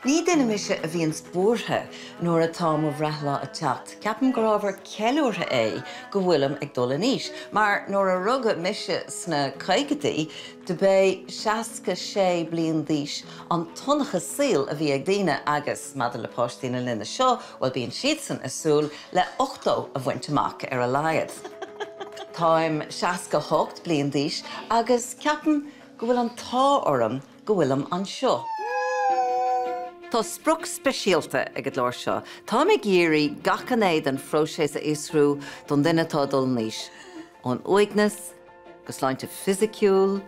Ní duine mise a bhíonns buartha nuair atá mo bhreithlá ag teacht. Ceapaim gur ábhar ceiliúrtha é go bhfuilim ag dul in aois, mar nuair a rugadh mise sna caogaidí, do b'é 66 bliain d'aois an tionchas saoil a bhí ag daoine agus, maidir le páistí na linne seo, bhuel bíonn siadsan ag súil le 80 a bhaint amach ar a laghad. Táim 68 bliain d'aois agus ceapaim go bhfuil an t-ádh orm go bhfuilim anseo. Tá sprioc speisialta ag an gclár seo. Táim ag iarraidh gach gné den phróiseas a fhiosrú don duine atá ag dul in aois, ón uaigneas go sláinte fisiciúil,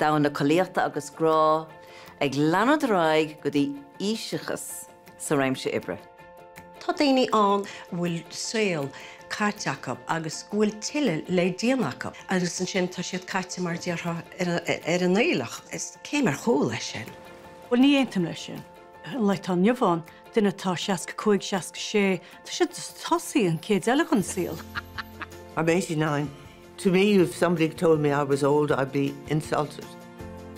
domhan na collaíochta agus grá, ag leanúint ar aghaidh go dtí aoiseachas sa réimse oibre. Tá daoine ann a bhfuil saol caite acu agus go bhfuil tuilleadh le déanamh acu agus ansin tá siad caite mar a déarfá ar an aoileach. Is céim ar chúl é sin. Bhuel, ní aontaím leis sin. An lá atá inniu ann, duine atá 65, 66, tá siad ag tosaí an chéad eile den saol. I'm 89. To me, if somebody told me I was old, I'd be insulted.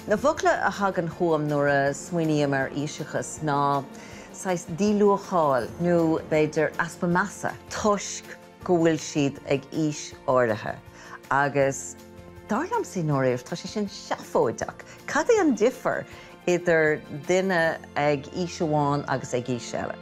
Na focla a thagann chugam nuair a smaoiním ar aoiseachas ná saghas díluacháil nó b'fhéidir easpa measa toisc go bhfuil siad ag aois áirithe agus dar liomsa i ndáiríre tá sé sin seafóideach. Cad é an difear idir duine ag aois amháin agus ag aois eile?